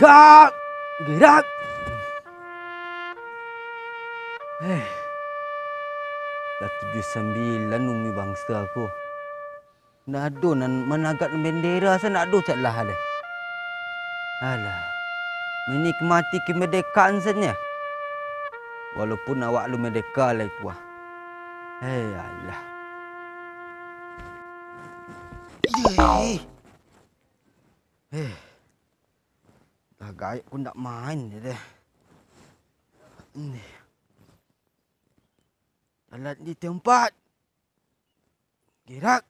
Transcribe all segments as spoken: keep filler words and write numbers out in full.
Gerak! Gerak! Eh, lah tujuah sambilan umi bangsa ko. Ndak ado nan managak bendera, sa ndak ado cak lah deh. Alah, menikmati kemerdekaan saja. Walaupun awak lu merdeka lai puah. Hei, alah. Yeh. Eh, lah gaek ko ndak main je deh. Nih. Jalan di tempat. Gerak.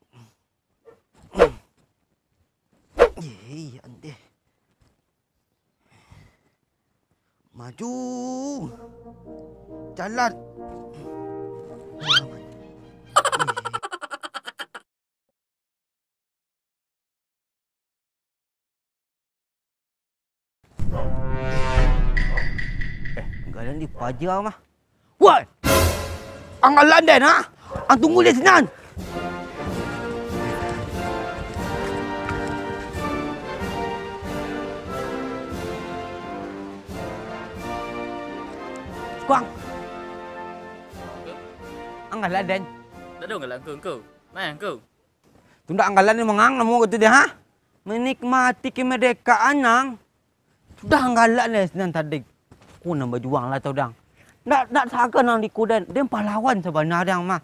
Yeh, andeh. Maju. Jalan. Eh, anggalan di paja mah. Woi! Anggalan den, ha? Ang tunggu di sinan. Kuang. Anggalan den. Dah dong anggalan ko, ko. Main ko. Tu ndak anggalan ni mangang namo katu deh, ha? Menikmati kemerdekaan, nang. Sudah anggalan ni sinan tadi. Ko nan bajuang lah tau dang. Ndak, ndak sagan nang di ko den. Den pahlawan sabana dang mah.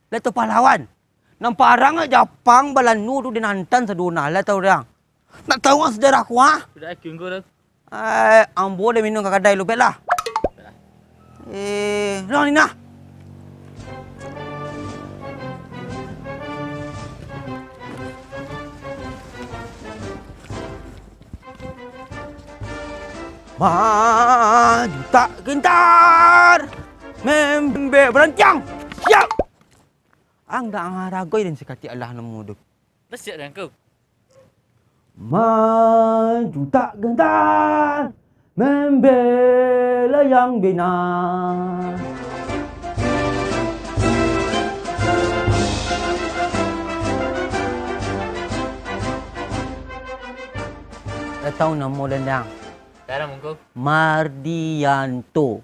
Lah tau pahlawan. Nan parang Japang, Balando tu den antan sadona lah tau dang. Nak tahu ang sejarah ko, ha? Sudah, aku ko tu. Eh, ambo deh minum ka kadai lu, pek lah. Eh, lah ni nah. Maju tak gentar, membek berantiang. Siap. Ang dak ngaragoi dan sakatik alah namo tu. Basiak dengan kau. Maju tak gentar, membela yang benar. Dah tahu namo den dang? Sekarang mungko. Mardianto.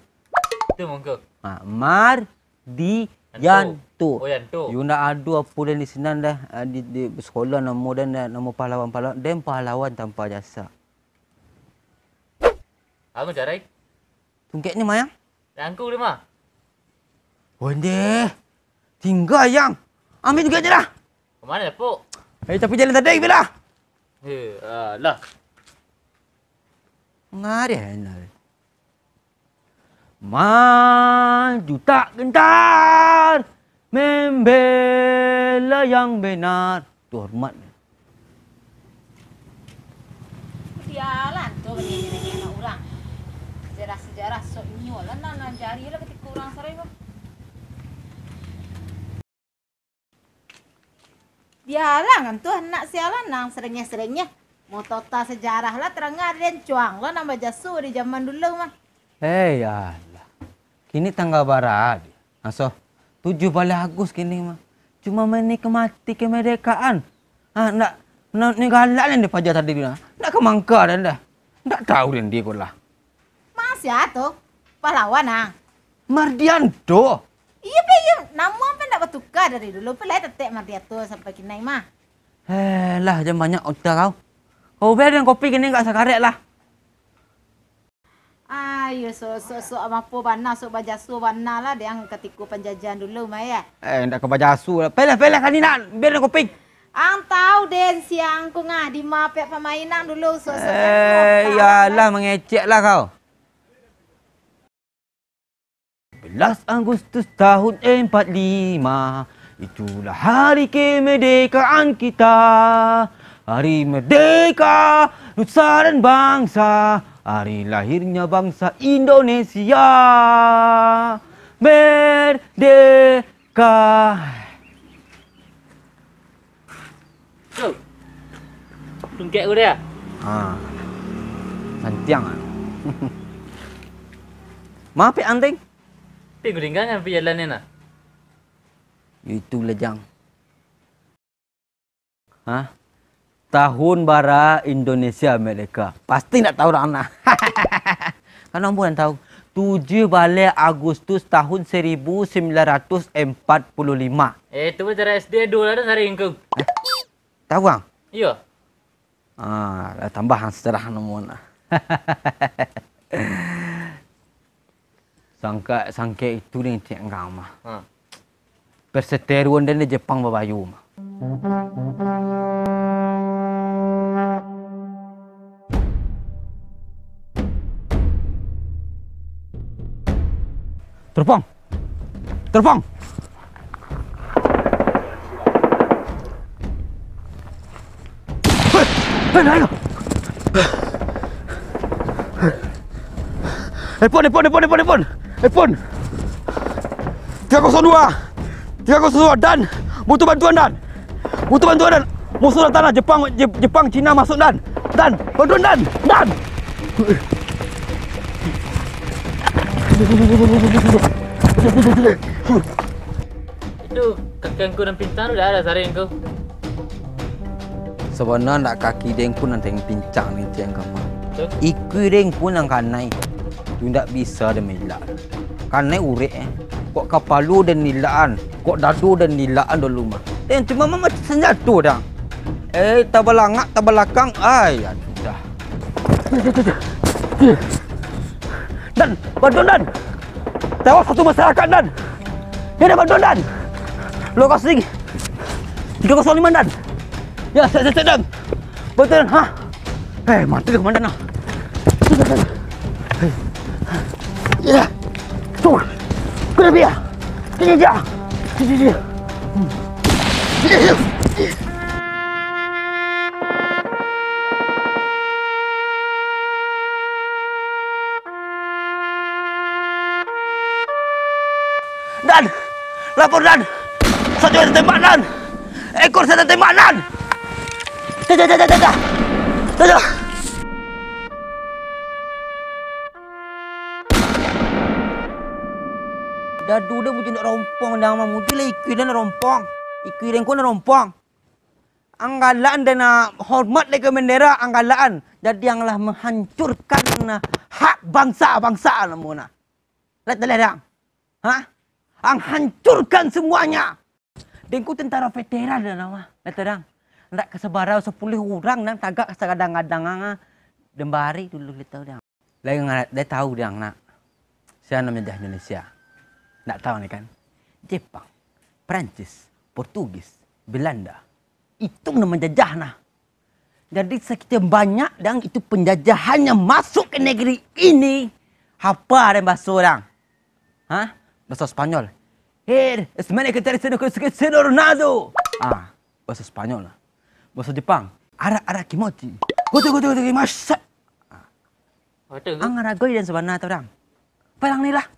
Itu mungko. Ha, Mar di Yanto. Yanto. Oh, Yanto. Yo ndak ado apo den di sinan dah, ah, di, di sekolah namo den, namo pahlawan-pahlawan, den pahlawan tanpa jasa. Aku carai. Tungkek ni mayang? Angku ni mah. Wandeh. Tingga yang. Ambil tungkek je lah. Kemana, Pok? Eh, tapi jalan tadi bila? Eh, alah. Ngari enak. Maju tak gentar, membela yang benar. Tu hormat. Sialan tu, bani anak urang. Sejarah-sejarah sok nyo lah, nan, nan jari lah ketika urang sarai tu. Bialah ngan tu anak sialan nang serengeh-serengeh. Motota sejarah lah terangah den cuang lo nang bajaso di zaman dulu mah. Hei, alah. Kini tanggal bara, Dik? Asoh, tujuh baleh Agus kini mah. Cuma menikmati kemerdekaan. Ah, ndak, Nah, ni galak ni paja tadi tu nah. Ndak ka mangka dah, dah. Ndak tahu den dia ko lah. Mak sia tu? Pahlawan ah. Mardianto. Iyo pe, iyo. Namo apo ndak batuka dari dulu? Pe lai tatek Mardianto sampai kini mah. Eh, lah, jan banyak utak kau. Kau beri den kopi kini agak sakarek lah. Ayo, sok, sok, sok, mapo bana, sok bajaso bana lah, dek ang katiko panjajahan dulu mah, ya. Eh, ndak ka bajaso lah. Pelah, pelah, kani nak, beri den kopi. Ang tahu den siang ko ngah, di ma pek pamainan dulu, sok, sok, Eh, iyalah, mangecek lah kau. Belas Agustus tahun empat lima, itulah hari kemerdekaan kita. Hari merdeka nusa dan bangsa, hari lahirnya bangsa Indonesia. Merdeka. Ko, tungkek ko dia. Ha. Santiang ah. Maaf, Pek Anting. Pek guringgang kan, Pek, jalan ni nah. Itu lejang. Hah? Tahun bara Indonesia merdeka? Pasti ndak tahu urang nah. Kan ambo nan tahu. Tujuh baleh Agustus tahun seribu sembilan ratus empat puluh lima. Eh, tu cara S D dulu lah dah sari engkau. Eh, tahu ang? Iyo. Ah, lah tambah ang sejarah namo nah. Sangka-, sangkek itu deh cek ngah mah. Ha. Perseteruan dari Jepang babayu mah. Telepon. Telepon. Hei, hei, hei, hei. Epon, epon, epon, epon, epon. Epon. Tiga kosong dua. Tiga kosong dua, Dan. Butuh bantuan, Dan. Butuh bantuan, Dan. Musuh datang, Dan. Jepang, Jep-, Jepang, Cina masuk, Dan. Dan, bantuan, Dan. Dan. Itu kaki angku nan pincang tu dah ada sarik angku. Sabana ndak kaki den ko nan pincang ni, cek ang mah. Betul. Ikua den ko nan kanai. Tu ndak bisa den mailak. Kanai urek eh. Kok kapalo den ilakan, kok dado den ilakan dulu mah. Den cuma mah macam sanjato dang. Eh, tabalangak, tabalakang. Ai, aduh dah. Dan, bantuan, Dan. Tewas satu masyarakat, Dan. Ya, Dan, bantuan, Dan. Lokasi tiga kosong lima, Dan. Ya, siap, siap, siap, Dan. Bantuan, ha? Eh, mati dah komandan, ah. Ya. Tuh. Kena biar. Kena biar. Kena biar. Dan! Lapor, Dan! Sajo tatembak, Dan! Ekor sajo tatembak, Dan! Dah, dah, dah, dah, dah, dah! Dah, dah! Dadu den bucin nak rompong, dah mamuji lah ikui den rompong. Ikui den ko nak rompong. Ang galak-an den hormat dek bendera, ang galak-an. Jadi ang lah menghancurkan hak bangsa-bangsa namo nah. Lah taleh dang. Ha? Ang hancurkan semuanya. Den ko tentara veteran dah nama. Lah tadang. Ndak ka sabarang sapuluah urang nan tagak sagadang-gadang ang, ah. Den bari dulu lah tau dang. Lai nga-, lai tau dang nak. Sia nan manjajah Indonesia. Ndak tau ni kan? Jepang, Prancis, Portugis, Belanda. Itu nan manjajah nah. Jadi, sakian banyak dang itu penjajahan yang masuk ke negeri ini, hapa dang baso dang? Ha? Baso Spanyol. "Here, es mene que te Cristiano Ronaldo." Ah, baso Spanyol lah. Baso Jepang, "Ara, ara kimochi. Goto, goto, goto, masa." Ah. Ang aragoi dang sabana tu dang. Palang ni lah.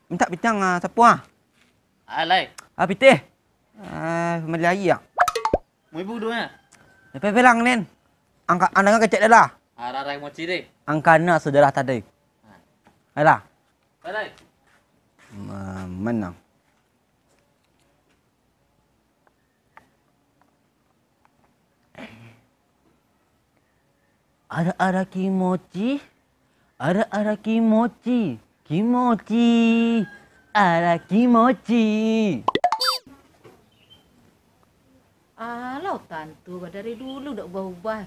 Mintak pitih, ah, sapo, ah? Ah, lai. Ah, pitih. Ah, mali aia, ah. Mau ibu duo, ya? Pe-, pelang, Nin. Angka-, andang kecek dah lah. Ah, rarai moci deh. Angkana sajarah tadi. Ah. Ayolah. Lai, lai. Ma-, menang. Ara-ara kimochi, ara-ara kimochi, kimochi, ara kimochi. Alah, tantu ka dari dulu dak ubah-ubah.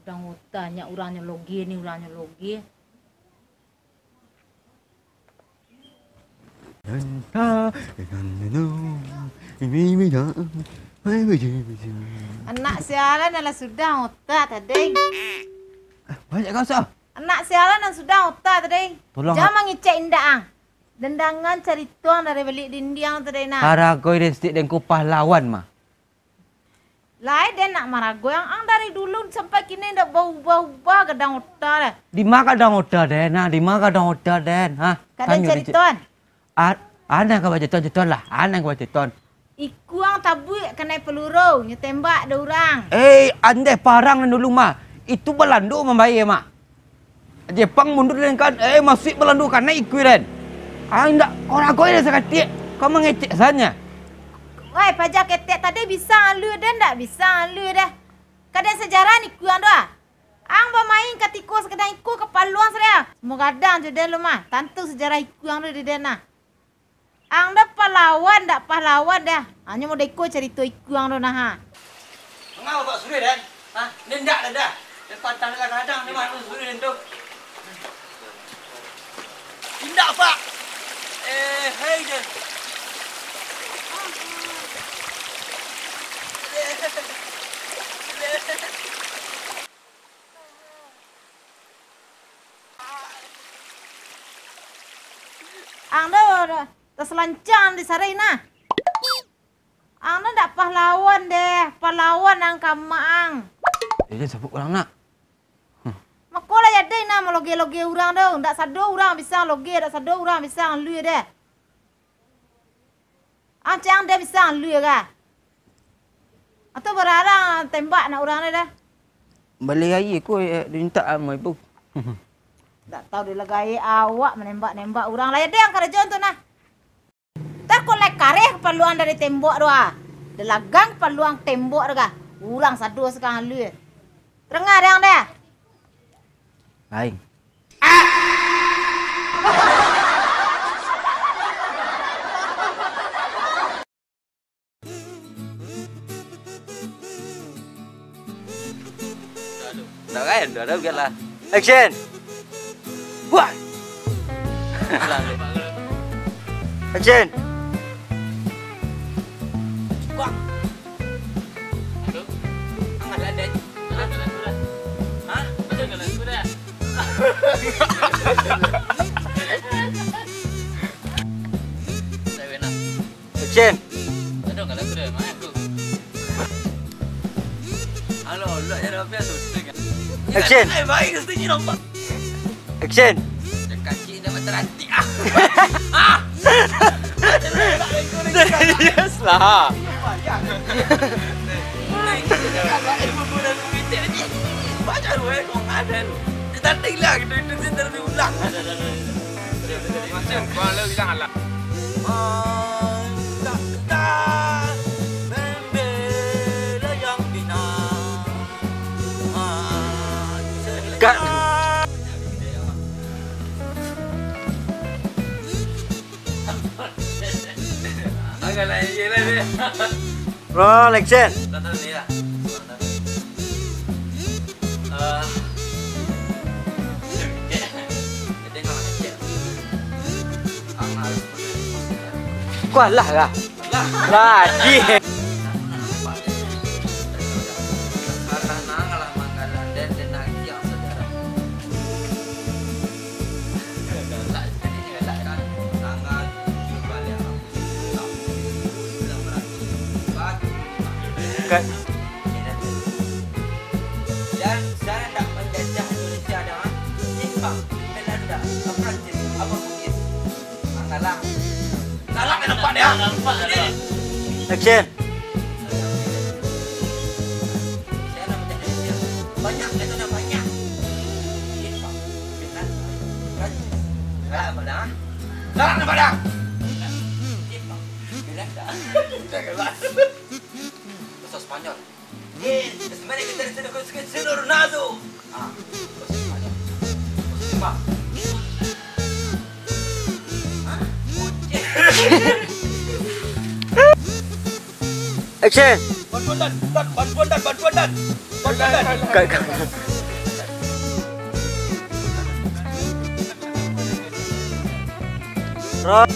Udang ota nyo, urangnyo loge ni, urangnyo loge. Anak sialan alah sudah otak tadi. Banyak kau sah. Anak sialan nan sudah otak tadi. Tolong. Jangan mangicek indak ang. Dendangan carito ang dari balik dindiang tadi nah. Haragoi den stik den ko pahlawan mah. Lai den nak marago ang, ang dari dulu sampai kini ndak baubah-ubah gadang ota deh. Di ma gadang ota den? Nah, di ma gadang ota den? Hah? Kadang tanyo den cik. Cariton. A-, anang ka bacariton-cariton lah, anang ka bacariton. Ikuang tabuik kanai peluru, nyo tembak dek urang. Eh, andeh parang nan dulu mah. Itu Balando mambayar mah. Jepang mundur den kan, eh, masuik Balando kanai ikui den. Ah, indak, kau ragoi den sakatik, kau mangecek saja. Wai, paja ketek tadi bisa alua den, ndak bisa alua deh. Kadang sejarah ni kuang doh. Ang bamain katiko sakadang iko kapaluang sadia. Semua gadang jo den lu mah, tantu sejarah ikuang tu di den nah. Ang dah pahlawan, dak pahlawan dah. Hanyo modeko carito ikuang tu nah, ha. Mangapa Pak Suri, Den? Hah? Ni ndak dah, dah. Dia pantang lah kadang ni, Pak Suri, Den, tu. Indak, Pak. Eh, hei, Den. Ang tu tasalancang di sarai nah. Ang tu ndak pahlawan deh, pahlawan ang ka amak ang. Eh, jan sabuik urang nak. Mako lah jadi nah maloge-loge urang tu. Ndak sado urang bisa loge, ndak sado urang bisa ngalui deh. Ang cang den bisa ngalui kah? Atau bararang tembak nak urang ni dah? Bali aia ko, eh, dimintak sama ibu. Dak tahu dilagai awak manembak-nembak urang lah. Ya, den karajo tu nah. Dah ko lai kareh kapaluang dari tembok tu ah. Dilagang kapaluang tembok tu kah? Urang sado sakali ngalui. Terengah deh ang deh. Lain. Tak kan? Dah, dah, biarlah. Action! Wah! Action! Wah! Aduh. Angah ladai. Jalan, jalan tu dah. Hah? Jalan, jalan tu dah. Saya benar. Action. Aduh, kalau aku dah main aku. Alah, alah, ya Rabbi, aku suka. Action. Eh, baik, mestinya nampak. Action. Cakap cik dah mata rantik ah. Ah. Serius lah. Baca dua ekor ngadan. Dia tanding lah, gitu, itu center diulang. Macam, kalau bilang alah. Kak. Agak lain je lah dia. Roll action. Tak tahu ni lah. Eh. Kualah lah. Lah. Lagi. Kan. Dan saya hendak menjajah Indonesia dengan Jepang, Belanda, Prancis, apa Bugis. Salah. Salah kan nampak dia? Nampak dia. Action. Saya hendak menjajah Indonesia. Banyak, itu dah banyak. Jepang, Belanda, Prancis. Salah nampak dah? Salah nampak dah? Jepang, Belanda. Janganlah. Bahasa Spanyol. Eh, sebenarnya kita sudah ke seluruh nazo. Ah, Cek. Bantuan dan, dan, bantuan dan, bantuan dan. Bantuan dan. Ka- ka- Ro-